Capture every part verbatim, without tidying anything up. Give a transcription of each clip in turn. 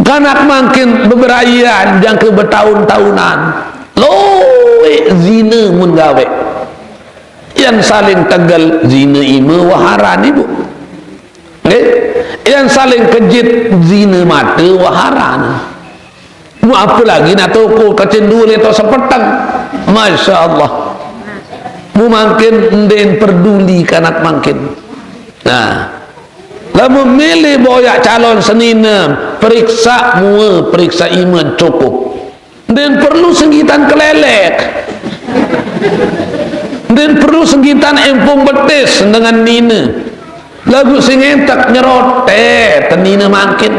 Kanak mangkin beberayean jangka betaun-taunan. Lueq zine mun gaweq. Yan saling tegel zine ime wah aran, Ibu. Nggih? Yan saling kejit zine mate wah aran. Mu apalagi naq tokol kecen due leq toq sepeteng. Masya Allah. Mu mangkin ndeqn peduli kanak mangkin. Nah, lamun mele boyaq calon senine, periksaq mue, periksaq ime cukup. Ndeqn perlu senggitan kelelek. Ndeqn perlu senggitan empung betis dengan nine. Laguq sing entek nyerotet nine mangkin.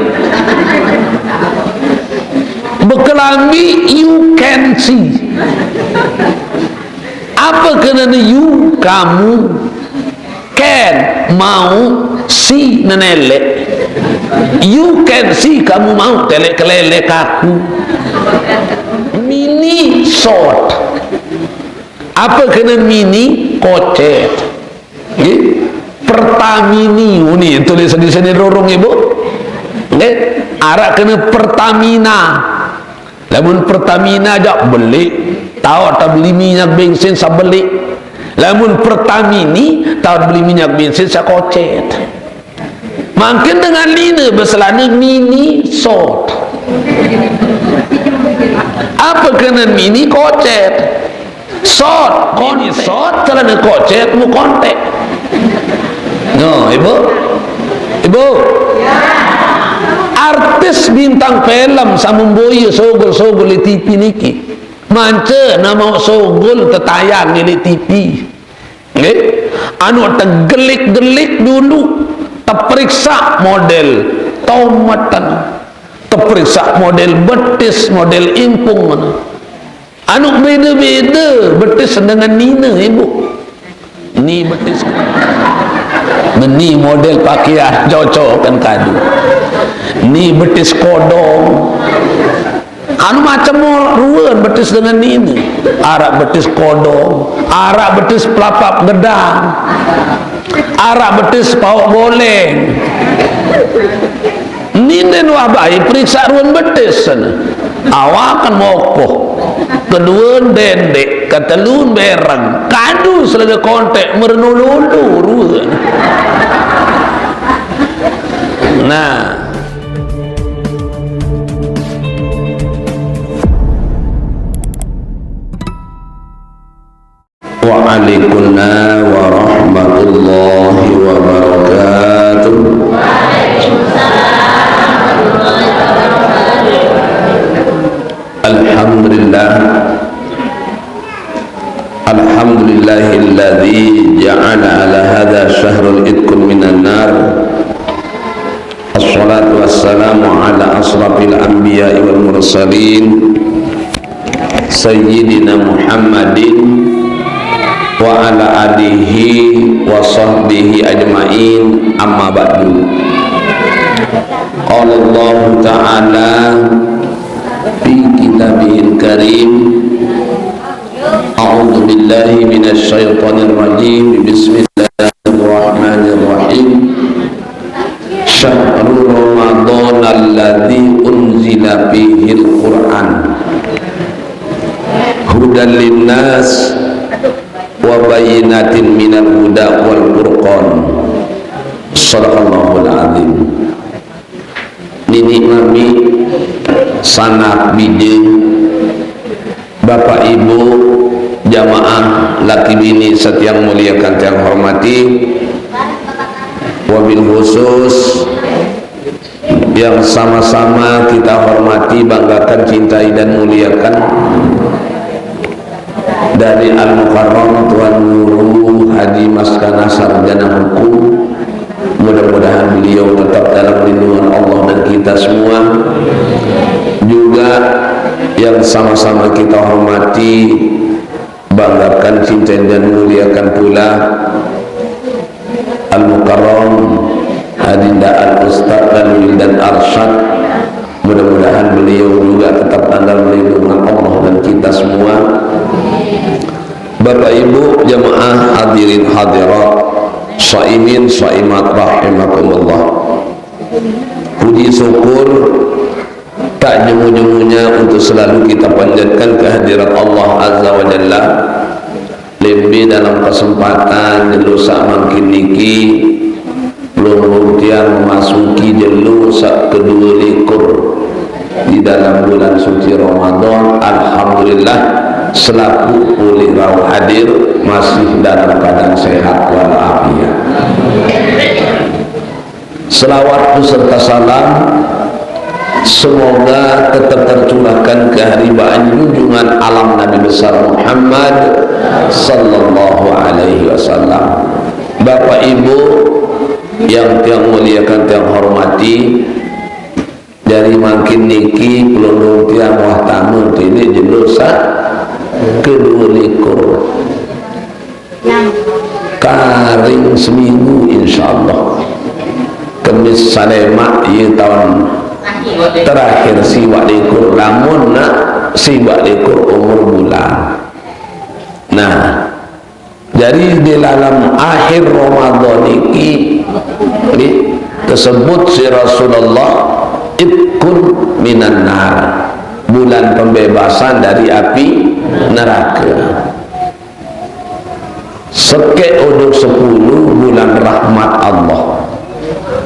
Bekelambi you can see. Ape kenene you? Kamu. Can, mauq, see, nenelek. You can see, kamu mauq teleq kelelek aku. Mini short. Ape kene mini? Kocet. Nggih. Pertamini, oh, ni tulis di sini rurung, Ibu. Nggih. Araq kene Pertamina. Lamun Pertamina jaq beleq, taoq tebeli minyak bensin sebeleq. Lamun Pertamini, taoq beli minyak bensin sekocet. Mangkin dengan nine beselane mini short. Ape kene mini? Kocet. Short, konteq. Short, celane kocet, mu konteq. No, Ibu? Ibu? Artis bintang film saq mbe boye sugul-sugul leq T V niki. Mance name sugul tetayang leq T V. Nggih? Anu tegelik-gelik dulu, teperiksaq model tometen, teperiksaq model betis, model impung. Anu bede-bede betis dengan nine, Ibu. Ni betis, ni model pakaian cocok kan kadu. Ni betis kodong. Anu macem ruen betis dengan nine. Araq betis kodong, araq betis pelapap gedang, araq betis paoq goleng. Nine wah bae periksaq ruen betis sene. Awaken mokoh. Keduen dendeq, ketelun bereng. Kadu selege konteq merenu lolo ruen. Nah. Wa alaikumsalam warahmatullahi wabarakatuh. Alhamdulillah. Alhamdulillahilladzi ja'ala ala hadza syahrul itqun minan nar. Assalatu wassalamu ala asrafil anbiya'i wal mursalin, Sayyidina Muhammadin wa ala alihi wa sahbihi ajma'in, amma ba'du. Qala Allahu ta'ala fi kitabihil karim, a'udzu billahi minasy syaithanir rajim. Bismillahirrahmanirrahim. Syahru Ramadan alladzi unzila fihil Qur'an hudan linnas wa bayyinatin minal huda wal furqan. Sadaqallahul azim. Niniq mamiq, sanak bije, Bapak Ibu, jamaah laki bini saq tiang muliakan, tiang hormati, wabil khusus yang sama-sama kita hormati, banggakan, cintai, dan muliakan, dari Al-Mukarram Tuan Guru Haji Maskana, Sarjana Hukum. Mudah-mudahan beliau tetap dalam lindungan Allah dan kita semua. Juga yang sama-sama kita hormati, banggakan, cintai, dan muliakan pula Al-Mukarram Adinda Al-Ustaz Tanwil dan Arsyad. Mudah-mudahan beliau juga tetap dalam lindungan Allah dan kita semua. Bapak Ibu jamaah hadirin hadirat, shaimin shaimat rahimakumullah. Puji syukur Tak jemu-jemunya untuk selalu kita panjatkan kehadirat Allah Azza wa Jalla. Lebih dalam kesempatan jelo sak mangkin niki, pelungguh tiang memasuki jelo sak kedua likur di dalam bulan suci Ramadan. Alhamdulillah, selaku pulih rauh hadir, masih dalam keadaan sehat walafiat. Selawat beserta salam semoga tetap tercurahkan keharibaan junjungan alam Nabi besar Muhammad sallallahu alaihi wasallam. Bapak Ibu yang tiang muliakan, tiang hormati, dari mangkin niki pelundung tiang wah tamu tini jelo sak kedua likur. Karing seminggu, insyaallah. Kemis salemak, ye, tahun terakhir siwak likur, lamun nak siwak likur umur bulan. Nah, jadi di dalam akhir Ramadan niki, ni, tersebut si Rasulullah, itkun minan nar, bulan pembebasan dari api neraka. Sekek odok sepuluh bulan rahmat Allah.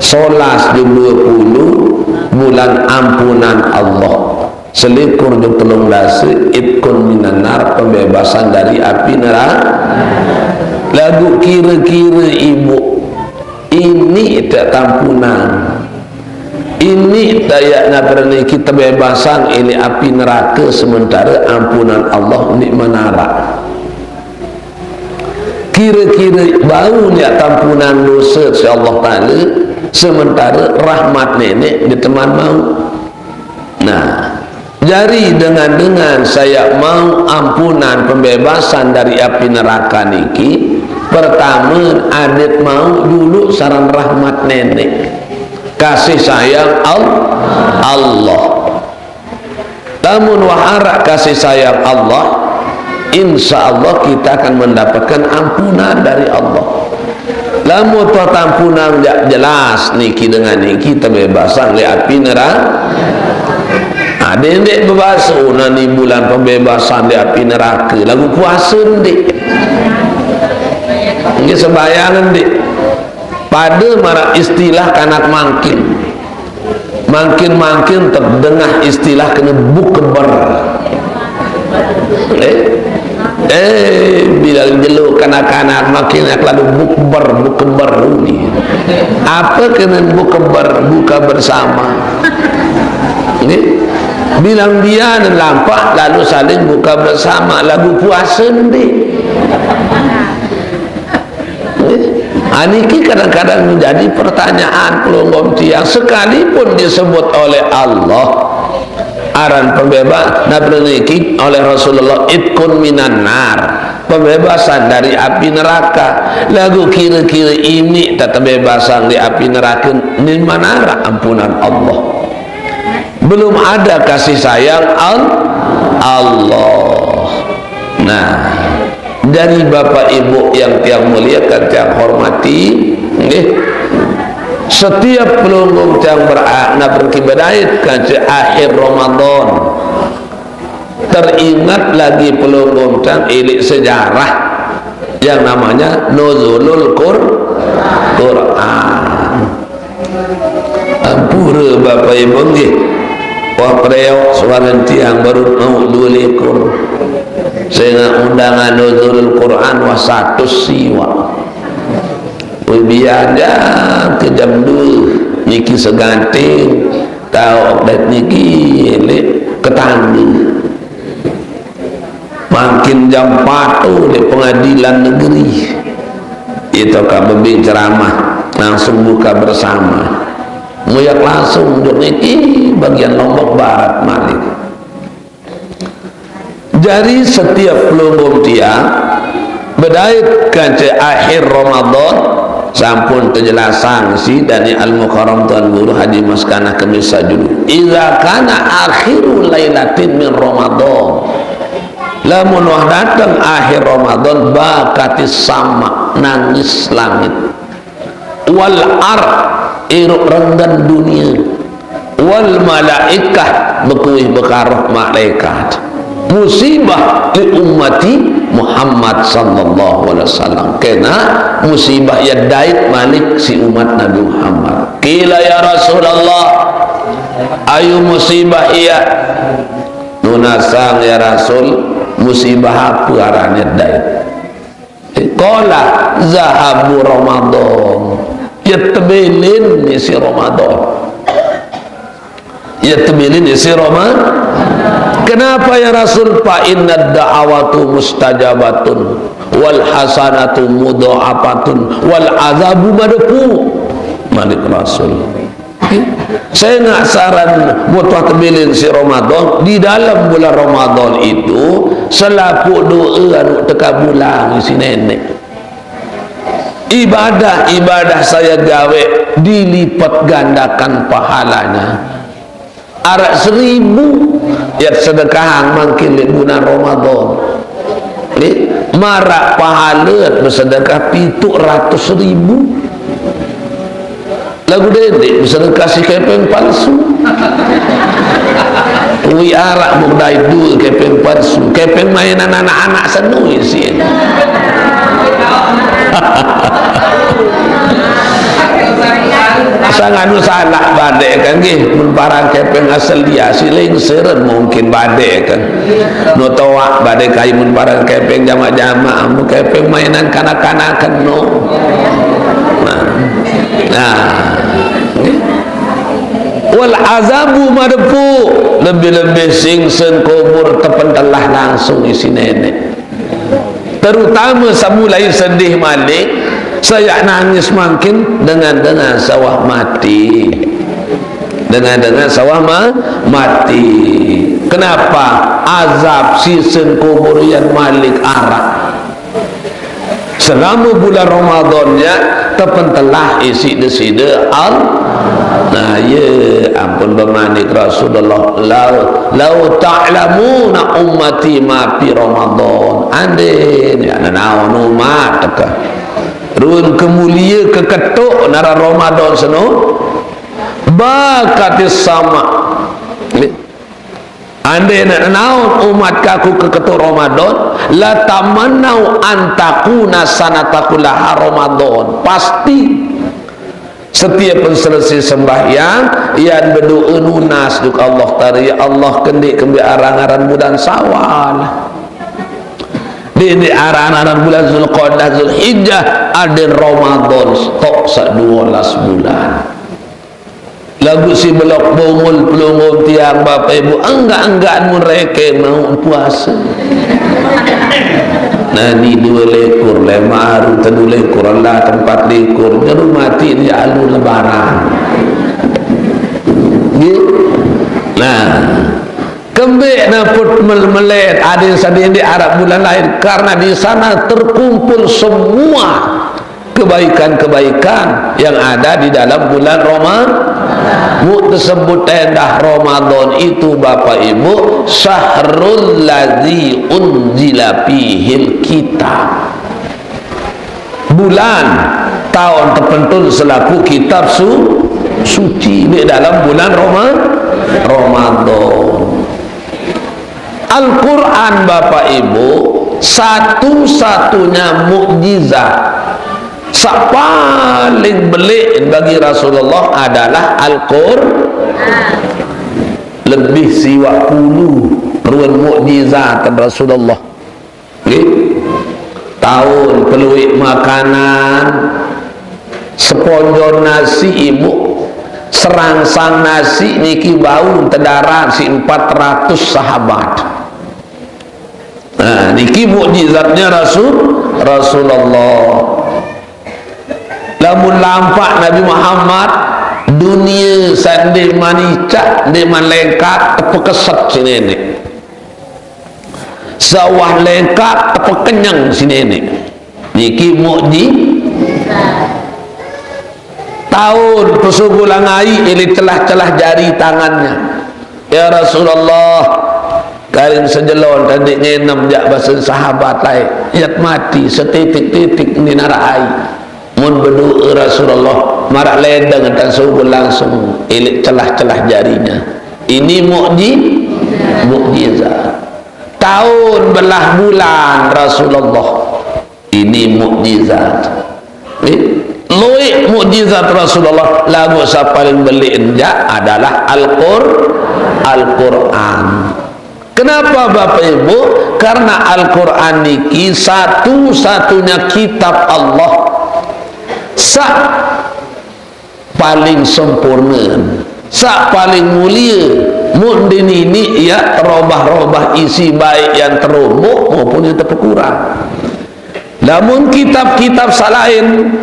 Solas jeng dua puluh bulan ampunan Allah. Selikur jeng telung dasa itkun minan nar, pembebasan dari api neraka. Lagu kira-kira ibu ini tak tampunan. Ini daya nadra niki tebebasan ili api neraka sementara ampunan Allah ni menarak. Kira-kira bau nyak tampunan dosa si Allah Ta'ala, sementara rahmat nenek diteman mau. Nah, jari dengan-dengan saya mau ampunan pembebasan dari api neraka niki, pertama adat mau dulu saran rahmat nenek. Kasih sayang Al-, Allah. Lamun wah arak kasih sayang Allah, insya Allah kita akan mendapatkan ampunan dari Allah. Lamun toh tampunan jak jelas niki dengan niki tebebasan le api neraka. Ada yang dek bebaso nani bulan pembebasan le api neraka, lagu puasa ndik. Ini sembahyang ndik. Pada marak istilah kanak mangkin. Mangkin-mangkin terdengah istilah kena bukber. Eh? Eh, bila jelo kanak-kanak makin nak lalu bukber, bukber ni. Apa kena bukber? Buka bersama. Ni? Bilang dia dan lampak lalu saling buka bersama. Lagu puasa ni. Aniki kadang-kadang menjadi pertanyaan pelungguh tiang, sekalipun disebut oleh Allah aran pembebas, nah, niki oleh Rasulullah, itkun minan nar, pembebasan dari api neraka. Lagu kira-kira ini tak tebebasan di api neraka, ni manara ampunan Allah. Belum ada kasih sayang Al-, Allah. Nah, dari Bapak Ibu yang tiang muliakan, tiang hormati, nggih, setiap pelungguh tiang berana berkibadait kanca akhir Ramadan, teringat lagi pelungguh tiang ilik sejarah yang namanya Nuzulul Qur-, Quran. Ampura Bapak Ibu nggih. Wah, preok suara tiang baru mau dua likur. Sehingga undangan Nuzulul Quran wah satus siwa. Pembian jam ke jam dua niki seganting, tau update niki lek ketangga. Makin jam empat tu di pengadilan negeri. Itu ka bebing ceramah, langsung buka bersama. Muyak langsung duduk niki bagian Lombok Barat malik. Jadi setiap pelungguh tiang bedait kanca akhir Ramadan, sampun terjelasang si Dani Al-Mukarram Tuan Guru Haji Maskanah Kemis Sajulu. Iza kana akhiru lailatin min Ramadan, lamun wah dateng akhir Ramadan, bakatis sama, nangis langit. Wal ar, iruk renggan dunia. Wal malaikah, bekuih bekaroh malaikat. Musibah li ummati Muhammad sallallahu alaihi wasallam. Kena musibah ya dait malik si umat Nabi Muhammad. Qila ya Rasulullah, ayu musibah iya? Nunasang ya Rasul, musibah apa arane dait? Qala zahabu Ramadan. Ya tebelin isi Ramadan. Ya tebelin isi Ramadan. Kenapa ya Rasul? Fa inna da'awatu mustajabatun wal hasanatu mudha'afatun wal azabu madfu. Malik Rasul. Saya nggak saran butuh tebilin si Ramadan. Di dalam bulan Ramadan itu, selaku doa anu teka bulan si nenek, ibadah-ibadah saya gawe dilipat gandakan pahalanya. Arak seribu ya sedekah mangkin di bulan Ramadan. Ni, marak pahala bersedekah pitu ratus ribu. Lagu dendek bisa dikasih kepeng palsu. Ui arak mau dai dua kepeng palsu. Kepeng mainan anak-anak senui sih. Sanganu salah badek kan gih, mun parang kepeng asal dia siling seren mungkin badek kan. No toak badek kai mun parang kepeng jamak-jamak, mun kepeng mainan kanak-kanak kan no. Nah. Nah. Wal azabu madfu, lebih-lebih sing sen kubur tepentelah langsung isi nenek. Terutama samulai sedih malik, saya nangis makin dengan-dengan sawah mati. Dengan-dengan sawah ma-, mati. Kenapa? Azab sisen kubur yang malik arak. Selama bulan Ramadannya, tepentelah isi deside al. Nah, ya ampun, bermanik Rasulullah, "Lau, lau ta'lamuna ummati ma fi Ramadan." Andin, ya, nanaon umat, teka. Run kemulia keketuk nara Ramadan seno. Bakatis sama. Andai nak naon umat kaku keketuk Ramadan, la tamannau antakuna sanatakullaha Ramadan. Pasti setiap selesai sembahyang, yang berdoa nunas juga Allah Ta'ala, "Ya Allah, kendi kembi arang-arang bulan Syawal." Di, di arang-arang bulan Zulqa'dah, Zulhijjah, ada Ramadan, stok sa dua belas bulan. Lagu si belok bungul pelungul tiang bapak ibu, enggak-enggak mun reke mau puasa. Nah, di dua lekur, lima hari telu lekur, Allah tempat lekur, nyeru mati di alur lebaran. Gitu. Nah, kembik naput mel-, melet, adin sadin di Arab bulan lain, karena di sana terkumpul semua kebaikan-kebaikan yang ada di dalam bulan Ramadan. Mu tersebut endah Ramadan itu, Bapak Ibu, syahrul ladzi unzila fihil kitab. Bulan tahun terpentun selaku kitab su-, suci di dalam bulan Roma-, Ramadan. Al-Quran, Bapak Ibu, satu-satunya mukjizat sa paling belik bagi Rasulullah adalah Al-Quran. Lebih siwak puluh ruan mukjizat Rasulullah. Nggih. Tahun peluit makanan, seponjon nasi ibu, serangsang nasi niki bau tedaran si empat ratus sahabat. Nah, niki mukjizatnya Rasul, Rasulullah. Lamun lampak Nabi Muhammad, dunia sanding manicak, ndeq man lengkap, tepekeset si nenek. Sawah lengkap, tepekenyeng si nenek. Niki mukji-, Taun pesugulang aiq ilih celah-celah jari tangannya. "Ya Rasulullah, karing sejelon tadi ngenem jaq basen sahabat laeq, yat mati setitik-titik ni naraq aiq." Mun bedoe Rasulullah, Marak ledeng tan sugul langsung ilik celah-celah jarinya. Ini mukji-, mukjizat. Tahun belah bulan Rasulullah. Ini mukjizat. Eh? Luwih mukjizat Rasulullah, lagu sa paling belik enjak adalah Al-Qur-, Al-Quran. Kenapa, Bapak Ibu? Karena Al-Quran niki satu-satunya kitab Allah. Sa paling sempurna, sa paling mulia. Mun dinini ia terobah-robah isi baik yang terombok maupun yang terpekurang. Lamun kitab-kitab salain,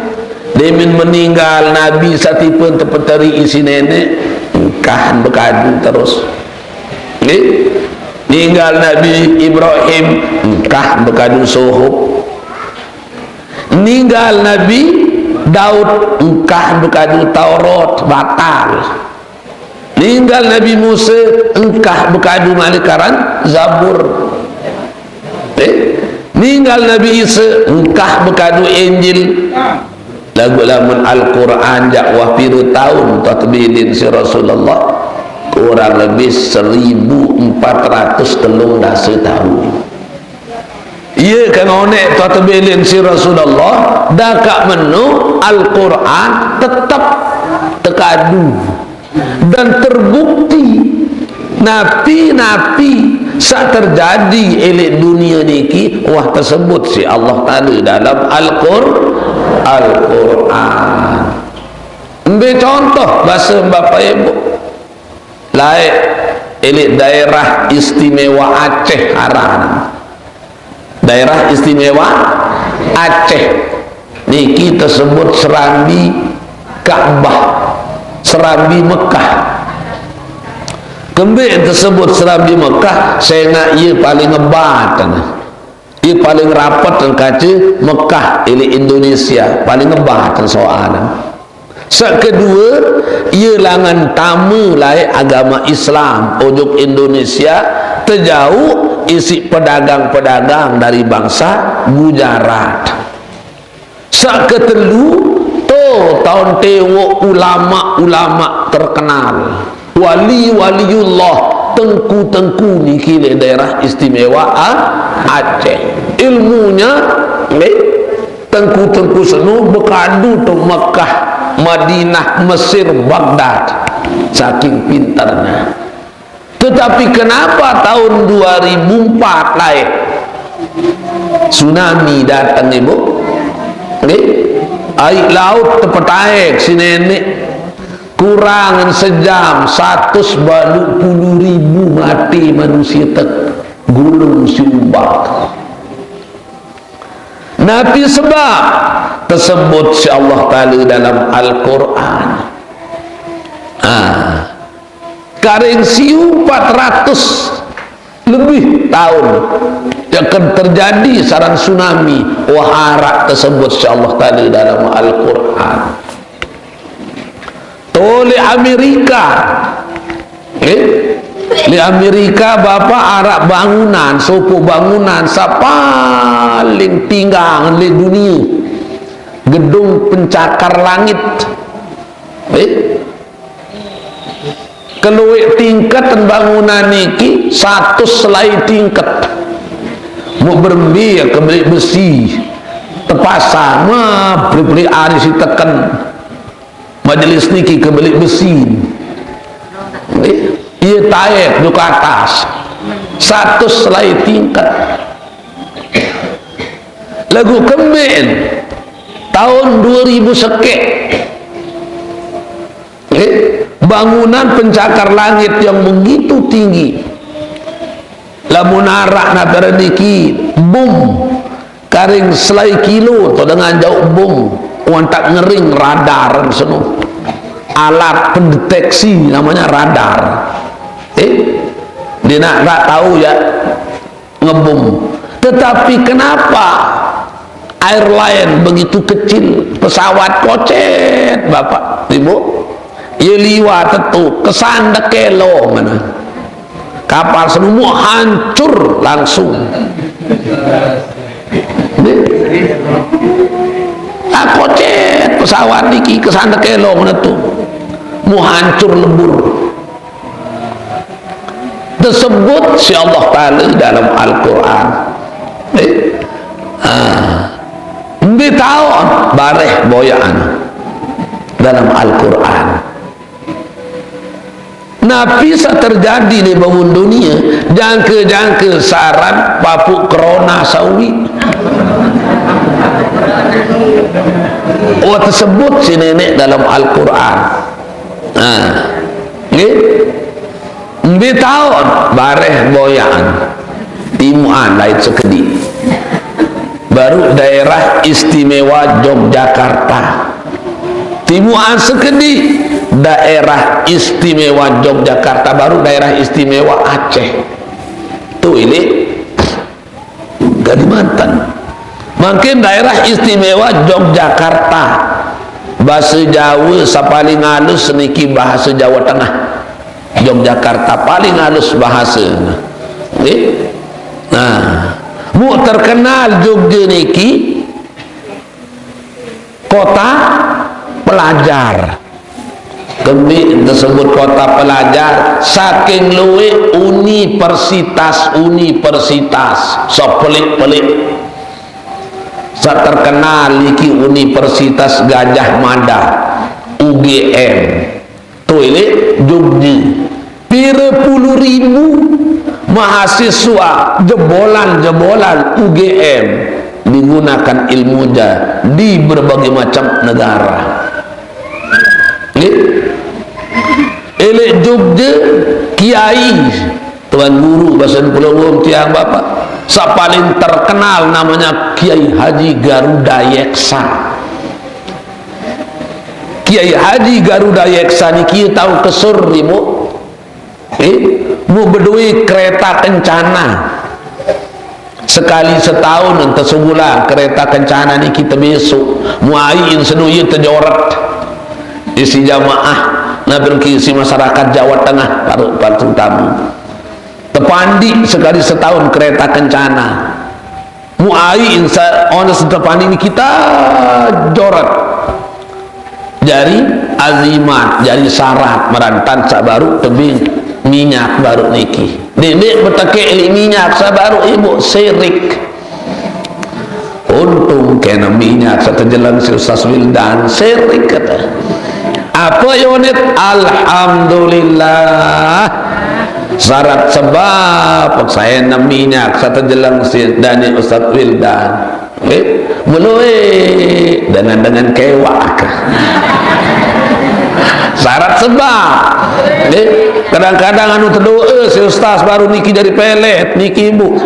demin meninggal Nabi satipun tepeteri isi nenek, engkah bekadu terus. Nggih? Ninggal Nabi Ibrahim, engkah bekadu suhup. Ninggal Nabi Daud, engkah bekadu Taurat, batal. Ninggal Nabi Musa, engkah bekadu malih karan Zabur. Eh? Ninggal Nabi Isa, engkah bekadu Injil. Lagu lamun Al-Quran jak wah pira taun tatbilin si Rasulullah? Kurang lebih seribu empat ratus telung dasa taun. Iya, kan onek tu tebilin si Rasulullah, dakak menu Al-Quran tetap tekadu dan terbukti napi-napi sak terjadi elik dunia niki wah tersebut si Allah Taala dalam Al-Qur-, Al-Quran. Ambil contoh bahasa Bapak Ibu. Laik elik daerah istimewa Aceh aran. Daerah istimewa Aceh niki tersebut Serambi Ka'bah, Serambi Mekah. Kembe tersebut Serambi Mekah, sengak ia paling ngebat. Ia paling rapat dan kaca Mekah, elik Indonesia, paling ngebat soalan. Sak kedua, ia langan tama laik agama Islam ujung Indonesia, tejauh isi pedagang-pedagang dari bangsa Gujarat. Sak ketelu, tu taun tewok ulama-ulama terkenal, wali-waliullah, tengku-tengku niki di daerah istimewa A-, Aceh. Ilmunya, nggih, tengku-tengku senu bekadu tu Mekah, Madinah, Mesir, Baghdad. Saking pintarnya. Tetapi kenapa tahun dua ribu empat laik tsunami datang, Ibu? Nggih? Air laut tepetaik si nenek. Kurangan sejam, satus balu puluh ribu mati manusia tek gulung si umbak. Napi sebab? Tersebut si Allah Taala dalam Al-Quran. Ah. Karing siu empat ratus lebih tahun yang akan terjadi sarang tsunami, wah arak tersebut si Allah Taala dalam Al-Quran. Toleh Amerika, eh? Di Amerika, Bapak, arak bangunan, sopo bangunan sa paling tinggang di dunia, gedung pencakar langit. Eh? Keluik tingkat bangunan niki satus selai tingkat. Mau berembe ya kebelik besi. Tepasang, mah, beli-beli ari si teken. Majelis niki kebelik besi. Nggih. Iya taek di atas. Satus selai tingkat. Lagu kemben tahun dua ribu sekek. Eh, bangunan pencakar langit yang begitu tinggi. Lamun arak nabar niki bom karing selai kilo tu dengan jauh bom, wantak ngering radar seno. Alat pendeteksi namanya radar. Eh, dia nak, nak tahu ya ngebom. Tetapi kenapa airline begitu kecil, pesawat kocet, Bapak, Ibu? Ya liwat tetu, kesandek kelo mana. Kapal senumu hancur langsung. Ini. Ah, kocet, Pesawat niki kesandek elong tu. Mu hancur lebur. Tersebut si Allah Ta'ala dalam Al-Quran. Eh? Ah. Mbe taon bareh boyaan dalam Al-Quran. Napi sa terjadi di bangun dunia, jangka-jangka sarat papuk corona sawi. Oh, tersebut si nenek dalam Al-Quran. Ha. Nggih. Mbe taon bareh boyaan. Timuan lain sekedi. Baru daerah istimewa Yogyakarta. Timuan sekedi daerah istimewa Yogyakarta, baru daerah istimewa Aceh. Tu ini Kalimantan. Mangkin daerah istimewa Yogyakarta. Bahasa Jawa sa paling halus niki bahasa Jawa Tengah. Yogyakarta paling halus bahasa. Nggih. Nah, mu terkenal Jogja niki kota pelajar. Kembe tersebut kota pelajar, saking luwih universitas-universitas, sepelik-pelik. Sa terkenal niki Universitas Gajah Mada, U G M. Tu ini Jogja. Pira puluh ribu mahasiswa jebolan-jebolan U G M digunakan ilmunya di berbagai macam negara. Nggih. Elek Jogja, kiai, tuan guru, bahasa Pulau Wong tiang bapak. Sa paling terkenal namanya Kiai Haji Garuda Yeksa. Kiai Haji Garuda Yeksa niki tau kesur, Ibu. Eh, mu beduwe kereta kencana. Sekali setahun ente sebulan kereta kencana niki tebesuk. Mu aiin seduye tejoret. Isi jamaah, napi niki isi masyarakat Jawa Tengah, para, para terutama. Tepandi sekali setahun kereta kencana. Mu aiin sa-, ona setepandi niki tejoret. Jari azimat, jari syarat merantan sa baru tebing minyak baru niki. Dek, dek beteke li minyak sa baru ibu sirik. Untung kena minyak sa tejelang si Ustaz Wildan, sirik kata. Apa unit? Alhamdulillah. Syarat sebab saya na minyak sa tejelang si dani Ustaz Wildan. Eh, meluwe dengan, dengan kewak. Syarat sebab. Eh, kadang-kadang anu tedoa si ustaz baru niki jadi pelet, niki ibu.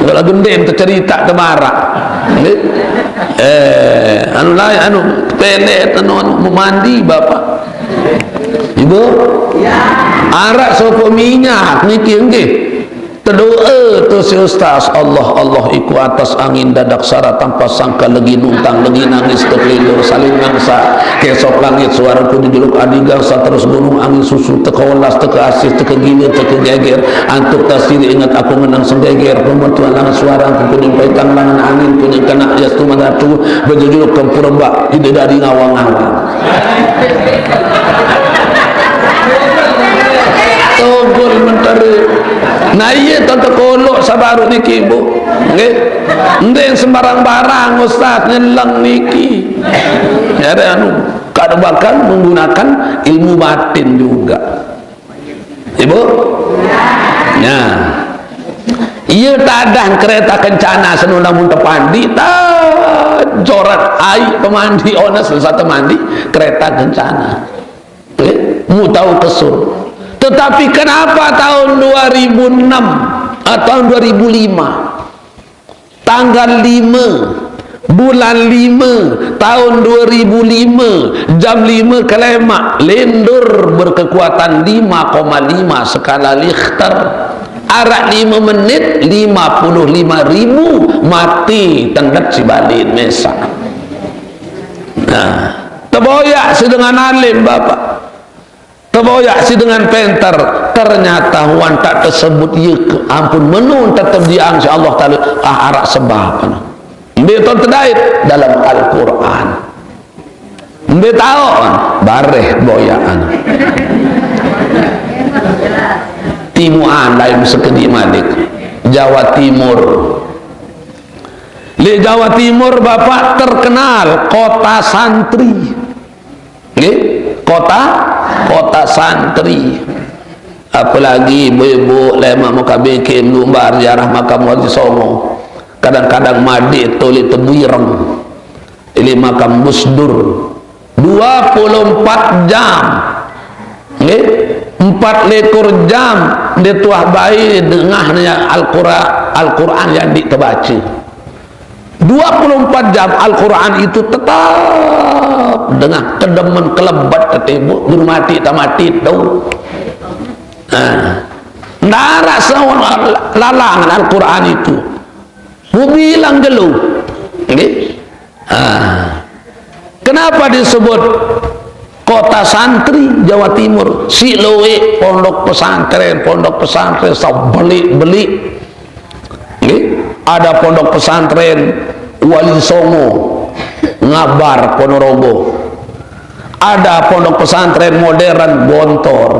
Kalau gendem tercerita temarak. Eh, eh, anu lain, anu pelet, anu, anu memandi bapak. Ibu, arak sopo minyak niki nggih. Tedoa tu si ustaz, Allah, Allah iku atas angin dadak sara tanpa sangka legi nuntang legi nangis tekelidur saling nangsa kesok langit suaraku dijuluk adigang sa terus gunung angin susu teka welas teka asih teka gila teka geger antuk tasiri ingat aku ngenang senggeger pemetuan langan suara aku kuning paitang langan angin kuning kena jas tu mandatu bejejuluk kempur rebak tidak dari ngawang-ngawang. Togol menteri. Nah, iya, tante kolok sabaru niki, Bu. Nggih. Ndeng sembarang barang, Ustaz, nyeleng niki. Ya, ada anu, kada bakal menggunakan ilmu batin juga. Ibu? Ya. Iya, tadah kereta kencana senuna mun tepandi, ta jorat ai pemandi ona selesai temandi kereta kencana. Eh, mu tahu kesur. Tetapi kenapa tahun dua ribu enam, ah, tahun dua ribu lima, tanggal lima, bulan lima, tahun dua ribu lima, jam lima kelemak, lendur berkekuatan lima koma lima skala Richter. Arak lima menit, lima puluh lima ribu mati tendet si balin mesa. Nah, teboyak si dengan alim, Bapak. Teboyak si dengan penter. Ternyata wan tak tersebut, ya ke-, ampun, menun tetap diang si Allah Ta'ala, ah, arak sebab. Betul terdait dalam Al-Quran. Mbe taoq, bareh boyaqan. Timuan lain sekediq malik. Jawa Timur. Leq Jawa Timur, Bapak, terkenal kota santri. Nggih, kota, kota santri. Apalagi ibu-ibu lemaq Mekah bikin lumbar ziarah makam Wali Songo. Kadang-kadang madeq tole Tebuireng. Leq makam Gus Dur. Dua puluh empat jam. Nggih, empat likur jam ndeq tuah bae dengah Al-Qur'an, Al-Qur'an yang ndeq tebace. Dua puluh empat jam Al-Qur'an itu tetap dengah, kedemen kelebet tetimbuk, guru mati tak mati tu. Nah, ndaraq seorang lalangan Al-Qur'an itu. Ku bilang jelo. Nggih. Ah. Kenapa disebut kota santri Jawa Timur? Siq lueq pondok pesantren, pondok pesantren sebelik-belik. Nggih, ada pondok pesantren Wali Songo, Ngabar, Ponorogo. Ada pondok pesantren modern, Gontor.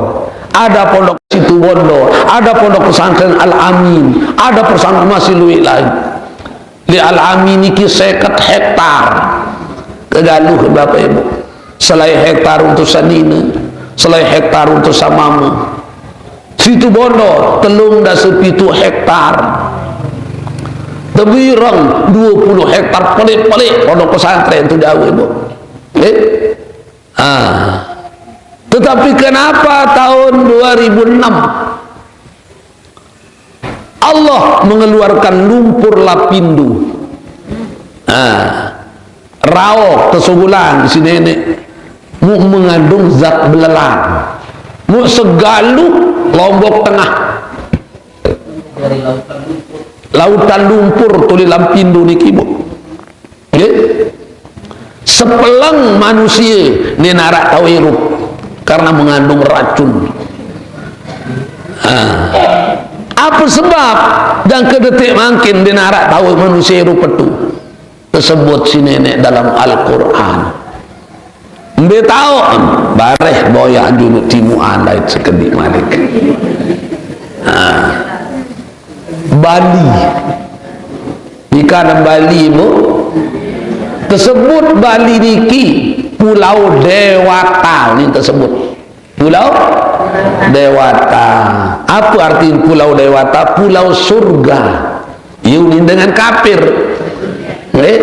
Ada pondok Situbondo, ada pondok pesantren Al-Amin, ada pesantren masih lueq lain. Di Al-Amin niki seket hektar. Kegaluh, Bapak Ibu. Selain hektar untuk senine, selain hektar untuk samame. Situbondo, telung dase pitu hektar. Tebuireng, dua puluh hektar, pelik-pelik pondok pesantren tu jauh, Ibu. Eh? Ah. Tetapi kenapa tahun dua ribu enam Allah mengeluarkan lumpur Lapindo? Ah. Raoq tesugulang siq Neneq. Muq mengandung zat belelang. Muq segaluh Lombok Tengah. Lautan lumpur tuli Lapindo niki, Bu. Nggih. Sepeleng manusie ndeq naraq tao irup karena mengandung racun. Ah. Apa sebab jangke detik mangkin ndeq naraq tao manusie irup tetu? Tesebut siq Neneq dalam Al-Qur'an. Mbe taoq, bareh boyaq junuq timuan dait sekediq malik. Ah. Bali. Ikan Bali, Bu. Tesebut Bali niki Pulau Dewata, ni tesebut. Pulau Dewata. Apa arti Pulau Dewata? Pulau surga. Ye unin dengan kafir. Eh?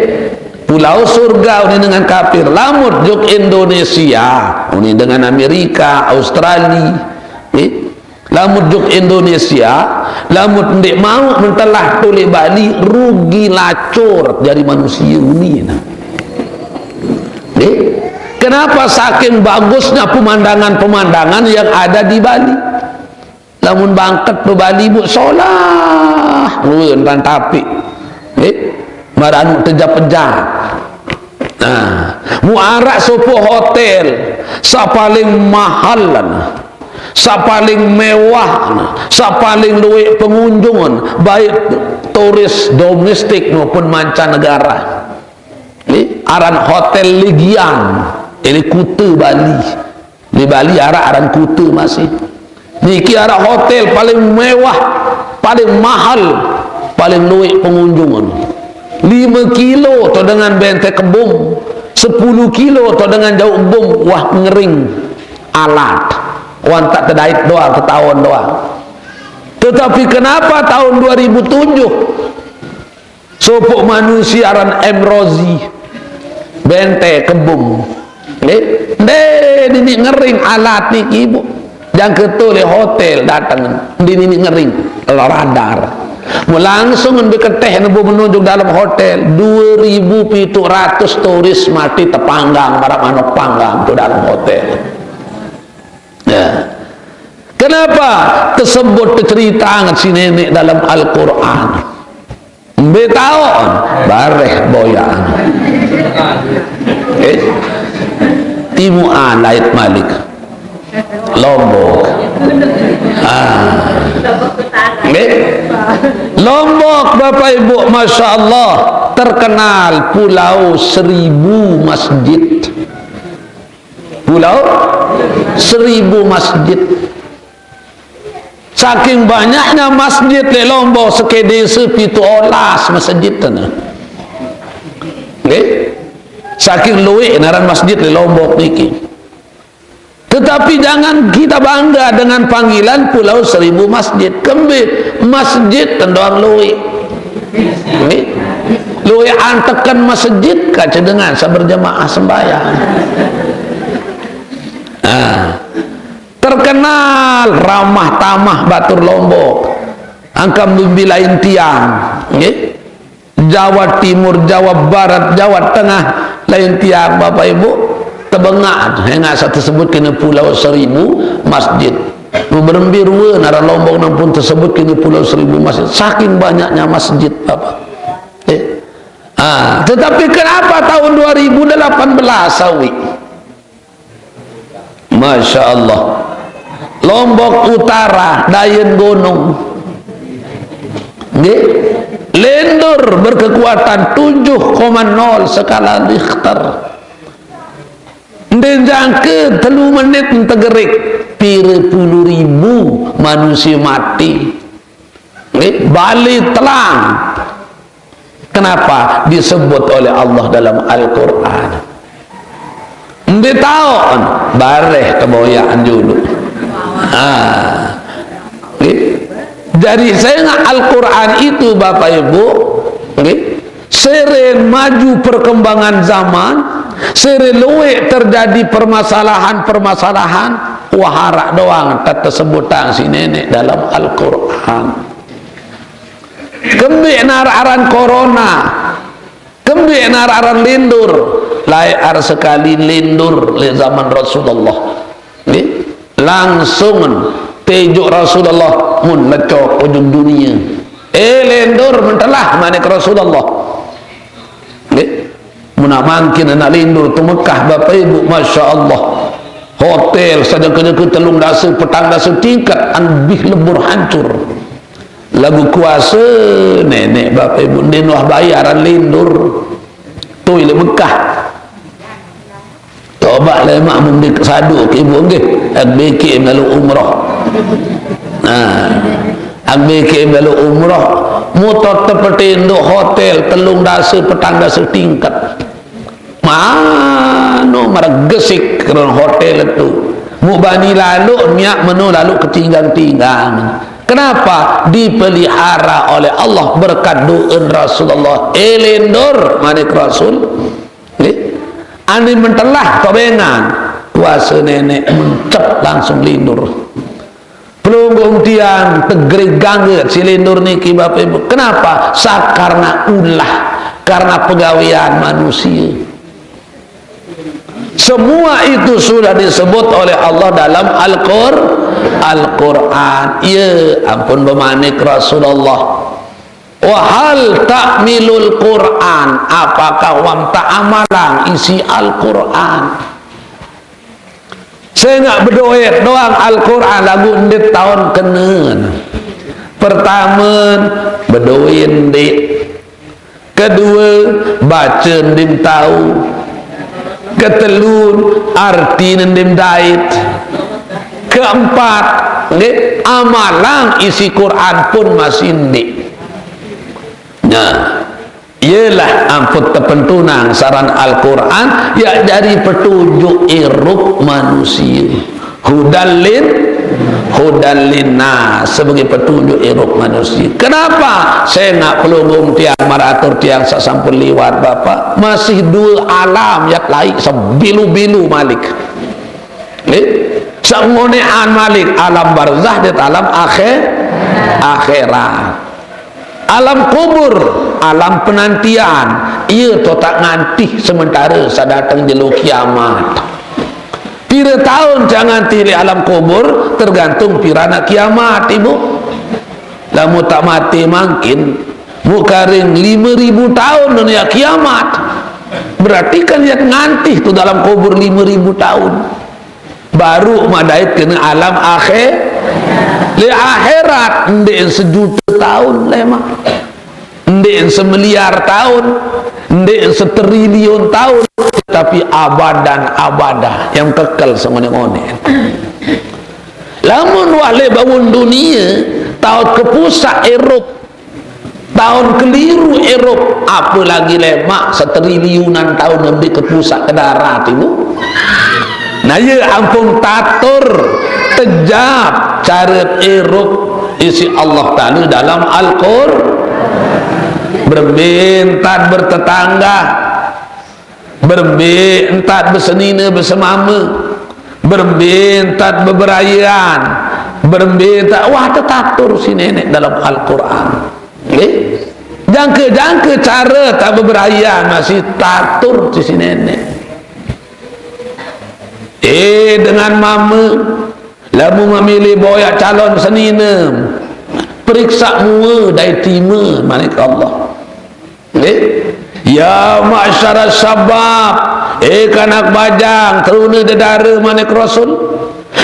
Pulau surga unin dengan kafir. Lamun juk Indonesia, unin dengan Amerika, Australia. Eh? Lamun juk Indonesia, lamun ndeq mauq mentelah tuleq Bali, rugi lacur jari manusie unin. Nggih. Kenapa? Saking bagusnya pemandangan-pemandangan yang ada di Bali. Lamun bangket be Bali, Bu, solah. Ruen tan tapi. Nggih. Maraq anuq tejap-pejap. Nah, muq araq sopoq hotel saq paling mahal, saq paling mewah, saq paling lueq pengunjung, baik turis domestik maupun mancanegara. Nggih, aran Hotel Legian, leq Kute Bali. Di Bali araq aran Kute masih. Niki araq hotel paling mewah, paling mahal, paling lueq pengunjung. Lime kilo to dengan Bente Kebung, sepulu kilo to dengan Jauq Bung, wah, ngering alat. Wan tak tedait doang, tetaon doang. Tetapi kenapa tahun dua ribu tujuh sopoq manusie aran M Rozi, Bente Kebung. Nggih, ndeq niniq ngering alat niki, Bu. Jangke to leq hotel dateng, ndeq niniq ngering, radar. Mu langsung ndeq keteh nebo menunjuk dalem hotel, due ribu pitu ratus turis mati tepanggang maraq manuk panggang to dalem hotel. Ya. Kenapa tesebut, teceritakan siq Neneq dalem Al-Qur'an? Mbe taoq, bareh boyaq. Eh? Timuan lait malik. Lombok. Ah. Nggih. Lombok, Bapak Ibu, Masya Allah, terkenal Pulau Seribu Masjid. Pulau Seribu masjid. Saking banyaknya masjid leq Lombok, sekedese pitu olas masjid tene. Nggih? Saking lueq naran masjid leq Lombok niki. Tetapi jangan kita bangga dengan panggilan Pulau Seribu Masjid. Kembe masjid tendoang lueq. Nggih? Lueq anteken masjid kace dengan saq berjemaah sembahyang. Ah. Terkenal ramah tamah batur Lombok. Angkaq mbe lain tiang, nggih. Jawa Timur, Jawa Barat, Jawa Tengah, lain tiang, Bapak Ibu, tebengaq, sengaq saq tesebut kene Pulau Seribu Masjid. Berembe rue naran Lombok nang pun tesebut kene Pulau Seribu Masjid. Saking banyaknya masjid, Bapak. Eh. Ah, tetapi kenapa tahun dua ribu delapan belas sawi? Masya Allah. Lombok Utara, Dayen Gunung. Nggih. Lendur berkekuatan tujuh koma nol skala Richter. Ndeq jangke telu menit entegerik, pire puluh ribu manusie mati. Nggih, bale telang. Kenapa? Disebut oleh Allah dalam Al-Quran. Ndeq taoq, bareh keboyaq julu. Ah. Nggih. Jadi, sengaq Al-Quran itu, Bapak Ibu, nggih, seren maju perkembangan zaman, seren lueq terjadi permasalahan-permasalahan, wah, araq doang tetesebutang siq Neneq dalam Al-Quran. Kembe naraq aran corona, kembe naraq aran lendur, laeq araq sekali lendur leq zaman Rasulullah. Nggih, langsung tejuk Rasulullah mun lecok ujung dunie. "Eh, lendur, mentelah," manik Rasulullah. Nggih. Mun mangkin anak lindur tu Mekah, Bapak Ibu, Masya Allah. Hotel sajengke-jengke telung dase, petang dase tingkat, an bih lebur hancur. Laguq kuase Neneq, Bapak Ibu, ndeqn wah bayaran lindur. Tu leq Mekah. Toba lemaq mun ndeq sadu ke Ibu nggih. Ak beke lalo umroh. Nah, ak beke lalo umroh. Mutot tepetindoq hotel telung dase, petang dase tingkat. Mano maraq gesik keron hotel tu. Muq bani lalo miaq meno lalo ketinggang-tinggang. Kenapa? Dipelihara oleh Allah berkat doen Rasulullah. "Eh, lendur," manik Rasul. Nggih. Ani mentelah tobengan. Kuase Neneq mencep langsung lindur. Pelungguh tiang tegerigang siq lindur niki, Bapak Ibu. Kenapa? Sakarna ulah, karena pegawean manusie. Semua itu sudah disebut oleh Allah dalam Al-Qur-, Al-Quran. Ye, ampun bemanik Rasulullah. "Wa hal ta'milul Qur'an?" Apakah wam tak amalang isi Al-Quran? Sengaq bedoe doang Al-Quran laguq ndeq taoqn kenen. Pertame, bedoe ndeq. Kedue, bace ndeq tao. Ketelun, artine ndeq dait. Keempat, nggih, amalang isi Quran pun masih ndeq. Nah, Iyelah ampun tepentunang saran Al-Quran, yaq jari petunjuk irup manusie. Hudan lin-, hudan linnas, sebagai petunjuk irup manusie. Kenapa? Sengaq pelungguh tiang maraq atur tiang saq sampun liwat, Bapak, masih due alam yaq laeq sebilu-bilu malik. Nggih? Saq ngoneqan malik alam barzah dait alam akhir-, akhirat. Alam kubur, alam penantian, ie totak ngantih sementare saq dateng jelo kiamat. Pire taun jaq ngantih leq alam kubur, tergantung pire ane kiamat, Ibu. Lamun taq mate mangkin, muq karing lime ribu taun noniaq kiamat. Berarti kan yaq ngantih tu dalam kubur lime ribu taun. Baruq madait kene alam akhir. Leq akhirat ndeq sejute taun lemaq. Ndeq semiliar taun, ndeq setriliun taun, tapi abadan abadah, yang kekel sengoneq-ngoneq. Lamun wah leq bawon dunie, taun kepusaq irup, taun keliru irup, apelagi lemaq setriliunan taun lebih kepusaq ke darat, Ibu. Nah, ye ampun tatur, tejap, caret irup isiq Allah Taala dalam Al-Qur-, berembe entat bertetangga, berembe entat besenine besemame, berembe entat beberayean, berembe entat, wah, tetatur siq Neneq dalam Al-Qur'an. Nggih? Jangke-jangke care taq beberayean masih tatur siq Neneq. Eh, dengan mame, lamun memilih boyaq calon senine, periksaq mue dait ime, manik Allah. Nggih? "Ya ma'syaras syabab, eh, kanak bajang, terune dedare," manik Rasul,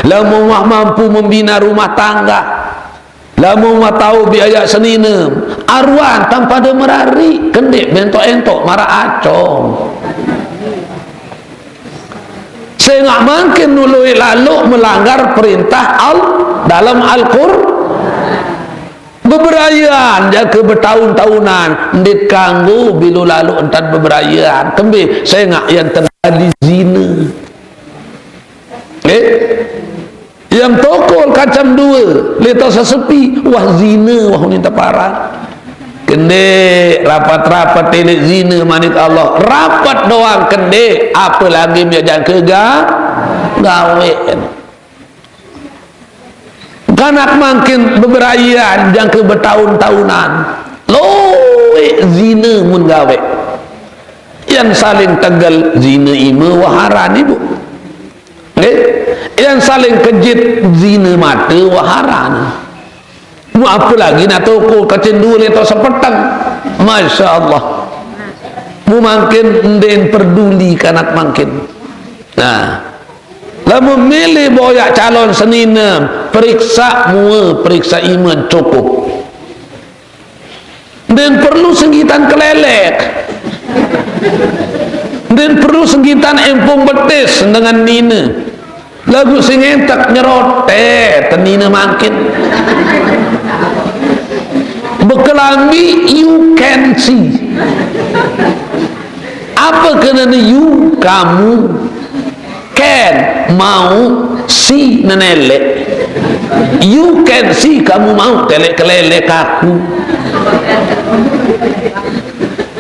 "lamun wah mampu membina rumah tangga, lamun wah tao biayaq senine, aruan tan pade merariq, kendeq bentok-entok maraq acong." Sengaq mangkin nuloi laloq melanggar perintah Al-, dalam Al-Qur-, beberayean jangke betaun-taunan, ndeq kanggo bilo laloq entan beberayean. Kembe? Sengaq yan terjadi zine. Eh? Yang tokol kacem due, leq to sesepi, wah, zine, wah, unin teparan. Kendeq rapet-rapet leq zine, manik Allah. Rapet doang kendeq, apelagi miaq jangke ga-, gaweq. Kanak mangkin beberayean jangke betaun-taunan. Lueq zine mun gaweq. Yang saling tegel zine ime wah aran, Ibu. Nggih? Yang saling kejit zine mate wah aran. Mu apelagi naq tokol kacen due leq to sepeteng. Masya Allah. Mu mangkin ndeqn peduli kanak mangkin. Nah, lamun mele boyaq calon senine, periksaq mue, periksaq ime, cukup. Ndeqn perlu senggitan kelelek. Ndeqn perlu senggitan empung betis dengan nine. Laguq sing entek nyerotet nine mangkin. Bekelambi you can see. Ape kenen you, kamu? Can, mauq, see, nenelek. You can see, kamu mauq teleq kelelek aku.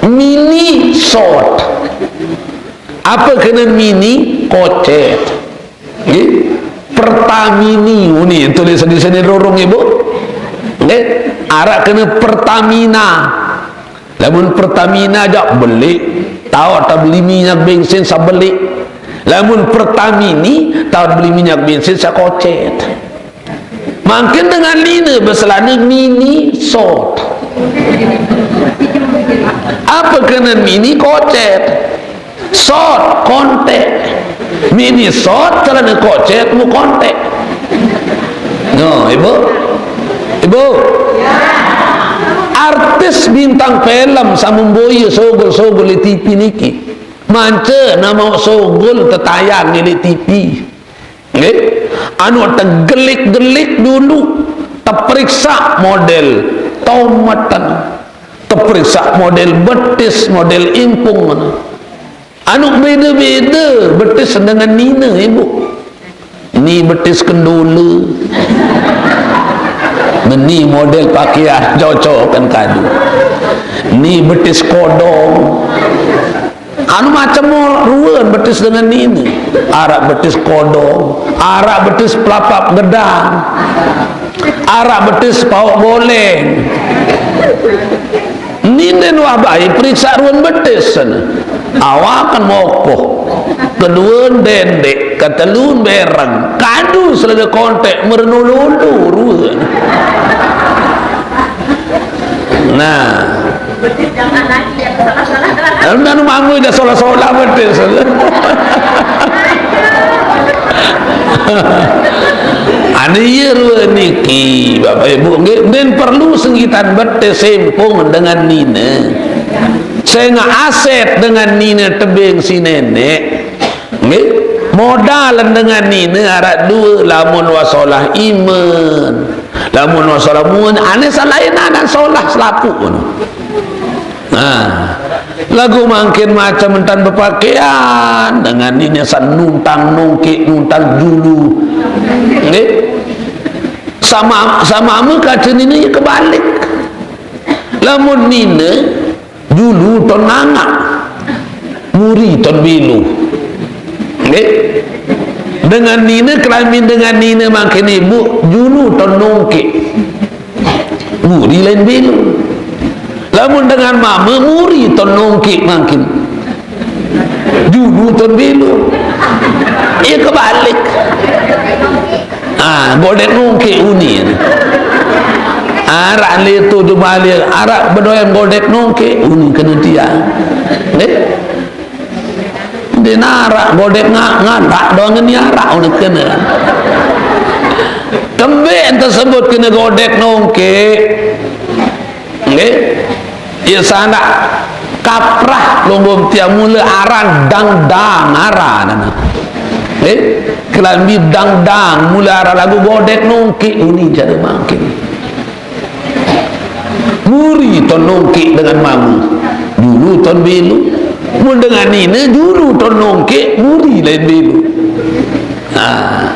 Mini short. Ape kenen mini? Kocet. Nggih. Pertamini, oh, ni tulis di sini rurung, Ibu. Nggih. Araq kene Pertamina. Lamun Pertamina jaq beleq, taoq tebeli minyak bensin sebeleq. Lamun Pertamini, taoq beli minyak bensin sekocet. Mangkin dengan nine beselane mini short. Ape kenen mini? Kocet. Short, kontek. Mini short, celane kocet, mu kontek. No, Ibu? Ibu? Artis bintang film saq mbe boye sugul-sugul leq T V niki. Mance namaoq sugul tetayang leq T V. Nggih? Anu tegelik-gelik dulu, teperiksa model tometen, teperiksa model betis, model impung. Anu beda-beda betis dengan nine, Ibu. Ni betis kendule. Ni model pakaian cocokan kadu. Ni betis kodong. Anu macem ruen betis dengan nine. Araq betis kodong, araq betis pelapap gedang, araq betis paoq goleng. Nine wah bae periksaq ruen betis sene. Awaken mokoh. Keduen dendeq, ketelun bereng. Kadu selege kontek merenululu ruen. Nah. Anu manggu jaq solah-solah betis. Ane ye rue niki, Bapak Ibu, nggih, den perlu senggitan bete sempung dengan nine. Sehingga aset dengan nine tebing si nenek, nggih, modal dengan nine arak dua, lamun wasolah iman, lamun wasolah mun, ane salain anak solah selapuq. Nah, lagu mangkin macam entan berpakaian, dengan ini asa nuntang nongkek, nuntang julu. Nggih? Sama, sama ame kaca nine ye kebalik. Lamun nine julu ton ngangak, muri ton belu. Nggih? Dengan nine, kelamin dengan nine mangkin ibu, julu ton nongkek. Muri lain belu. Lamun dengan mame muri ton nongkek mangkin. Julu ton belu. Iya kebalik. Ah, godek nongkek uni. Arak leto jumali, arak bedoyan godek nongkek uni kena tiang. Eh? Di narak godek nga-, ngarak doang ni arak unik kena. Kembe ente sebut kena godek nongke. Nggih. Ya sana kaprah lungguh tiang mula aran dangdang aran. Nggih. Kelambi dangdang mula aran lagu godek nongke uni cara mangkin. Muri ton nongkek dengan mamu. Julu ton belu. Mun dengan nine, julu ton nongkek, muri lain belu. Nah,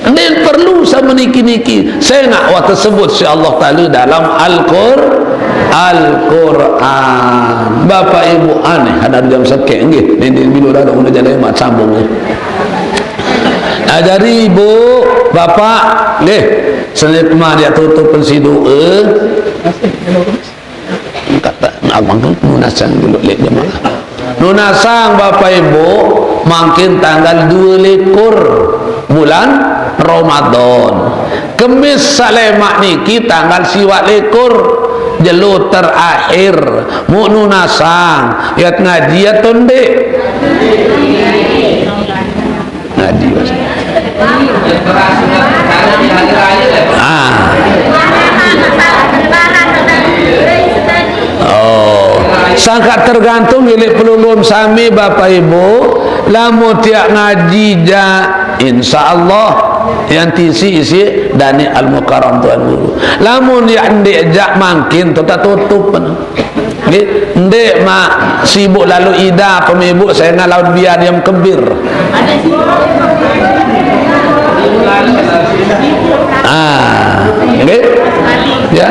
nen perlu sama niki-niki. Saya nak wah tersebut si Allah Ta'ala dalam Al-Qur-, Al-Quran. Bapak Ibu aneh, ada jam sekek nggih. Nen, nen bilu dah, dah, dah, dah, dah, sambung nggih. Ajari ibu, bapak, nggih. Senit mah dia tutup pensidu, eh. Kata abang tu nunasang dulu lek jemaah. Nunasang bapak ibu, mangkin tanggal dua likur bulan Ramadan. Kemis salemak niki tanggal siwak likur, jelo terakhir. Mu nunasang, yat ngaji atau ndik? Ngaji, Mas. Ah. Oh, sangka tergantung milik pelulum sami, Bapak Ibu. Lamun tiak ngaji ja, insya Allah yang tisi isi dani Al Mukarram Tuan Guru. Lamun yak ndik jak mangkin tu tak tutup. Nggih, ndik mak sibuk lalu ida pemibu saya ngalaun biar yang kebir. Ah, nggih. Ya.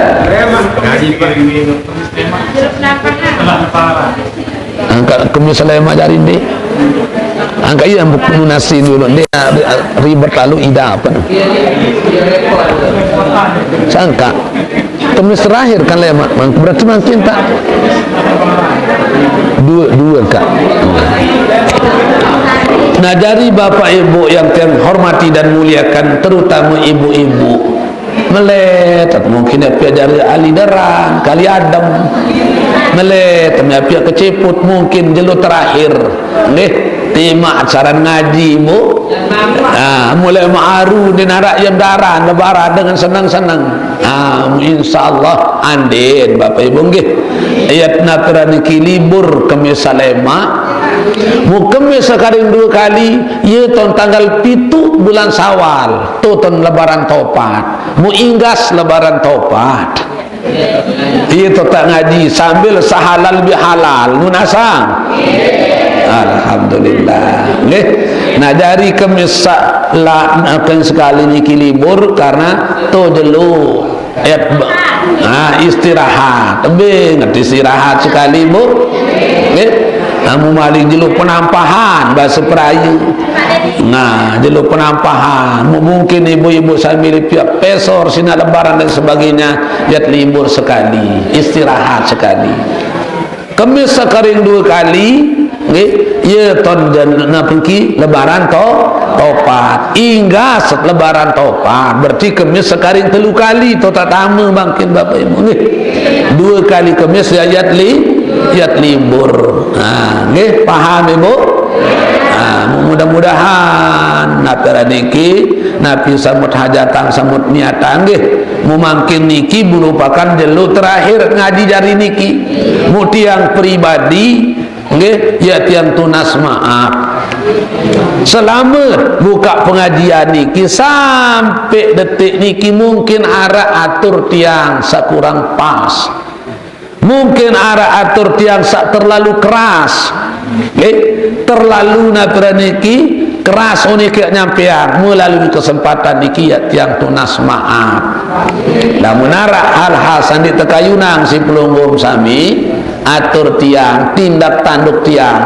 Angkat kemis saya mak jari ndik. Angkat iya buku nasi dulu ndik, ribet lalu ida apa. Sangka. Kemis terakhir kan lemak, mang-, berarti mangkin tak? Dua, dua, Kak. Nah, jadi Bapak Ibu yang saya hormati dan muliakan, terutama ibu-ibu. Melet, mungkin ya pihak jari Ali Deran, Kali Adem. Melet, ya pihak keciput, mungkin jelo terakhir. Nggih, timak saran ngaji, Bu. Ah, mulai ma'aru di narak yang daran, lebaran dengan senang-senang. Ah, insya Allah andin, Bapak Ibu, nggih. Ayat naturan niki libur Kemis salema. Mu Kemis sekaring dua kali, ya ton tanggal pitu bulan Sawal, tu ton lebaran topat. Mu inggas lebaran topat. Iya, tetap ngaji sambil sehalal bihalal. Nunasang. Alhamdulillah. Nggih. Nah, jari Kemis sa-, la-, akan sekali niki libur karena tu jelo. Ya, nah, istirahat. Lebih ngerti istirahat sekali, Bu. Nggih. Namu maling jelo penampahan bahasa Perayu. Nah, jelo penampahan. Mu-, mungkin ibu-ibu sambil pihak pesor, sina lebaran dan sebagainya, yat libur sekali, istirahat sekali. Kemis sekaring dua kali, nggih, ya ton jan-, napa niki lebaran to-, topat. Inggas lebaran topat, berarti Kemis sekaring telu kali, to tak tama bangkin Bapak Ibu, nggih. Dua kali Kemis ya yat li-, yat libur. Ha, nggih, paham Ibu? Ha, mudah-mudahan Napi niki, napi samut hajatan, samut niatan nggih. Mumangkin niki merupakan jelo terakhir ngaji jari niki. Mu tiang pribadi, nggih, ya tiang tunas maaf. Selamat buka pengajian niki sampai detik niki mungkin arak atur tiang sakurang pas. Mungkin arak atur tiang sak terlalu keras. Nggih, terlalu napi niki keras oleh ke nyampean. Melalui kesempatan niki ya tiang tunas maaf. Lamun arak hal-hal sandi tekayunang si pelungguh sami, atur tiang, tindak tanduk tiang,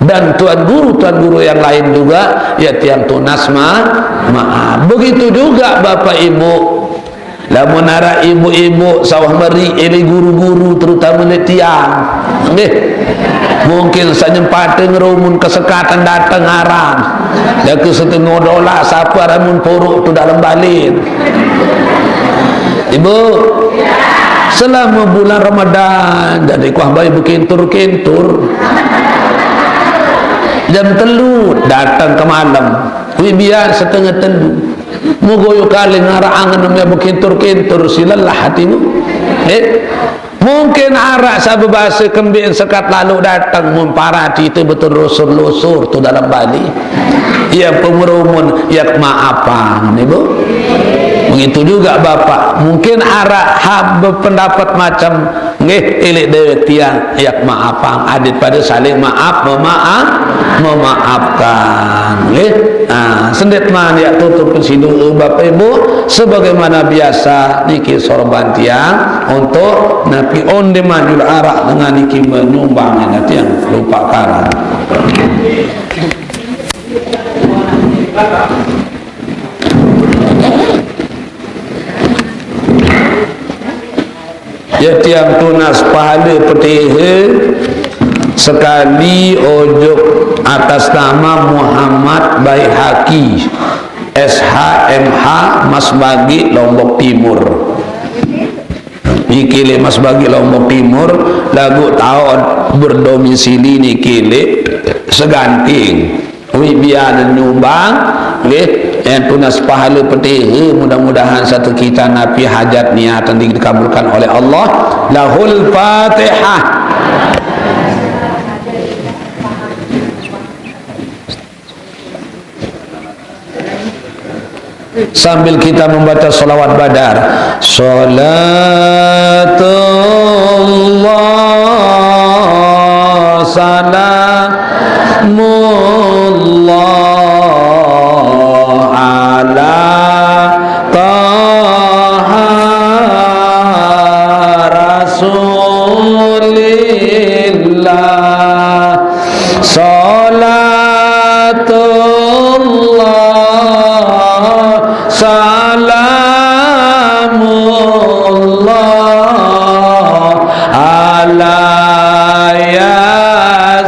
dan tuan guru, tuan guru yang lain juga, ya tiang tunas ma maaf. Begitu juga Bapak Ibu. Lamun arak ibu-ibu sawah meri, ele guru-guru, terutama le tiang. Nggih. Mungkin sanyempate ngerumun kesekatan dateng aran. Jaka setengah dolar sapa ramun puruk tu dalam balin. Ibu, selama bulan Ramadan, jadi kuah bayi berkintur-kintur. Jam telu datang ke malam. Wi biar setengah telu. Mugoyo kali ngarak angen namanya berkintur-kintur, si lelah hatimu. Eh, mungkin arak sabe bahasa kembing sekat lalu datang, mun parati itu betul lusur-lusur tu dalam Bali. Ya, pemerumun, ya maafan, Ibu. Begitu juga Bapak. Mungkin arak hab berpendapat macam, nggih, ilik dewek tiang, ya maafan. Adit pada saling maaf, memaaf, memaafkan. Nggih. Nah, sendet man ya tutup sidu Bapak Ibu. Sebagaimana biasa, niki sorban tiang untuk napi onde manjul arak dengan niki menyumbang nanti yang lupakan. Ya tiang tunas pahala petiha sekali ojok atas nama Muhammad Baihaqi, S H M H, Masbagi, Lombok Timur. Niki le Masbagi, Lombok Timur, lagu taun berdomisili niki le Seganting. Wi biar nyumbang, nggih, yang tunas pahala petiha, mudah-mudahan satu kita napi hajat niatan dikabulkan oleh Allah. Lahul Fatihah. Sambil kita membaca salawat badar. Salatullah, salamullah ala Taha Rasulillah. Salatullah, salamullah ala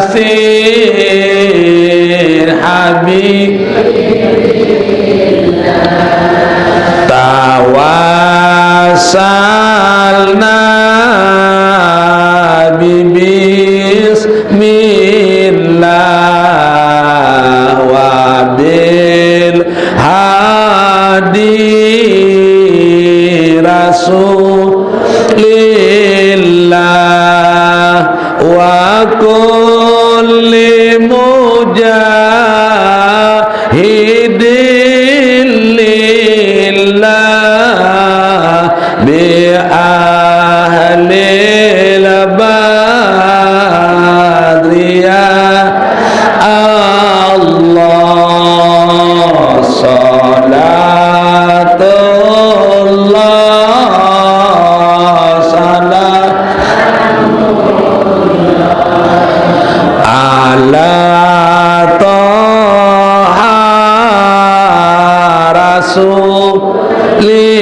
Yasin Habib. Tawassalna bi bismillah wa bil hadi rasulillah wa kulli mujahidin lillah bi ahlil badri ya Allah. Salatullah, salam ala Taha Rasulillah.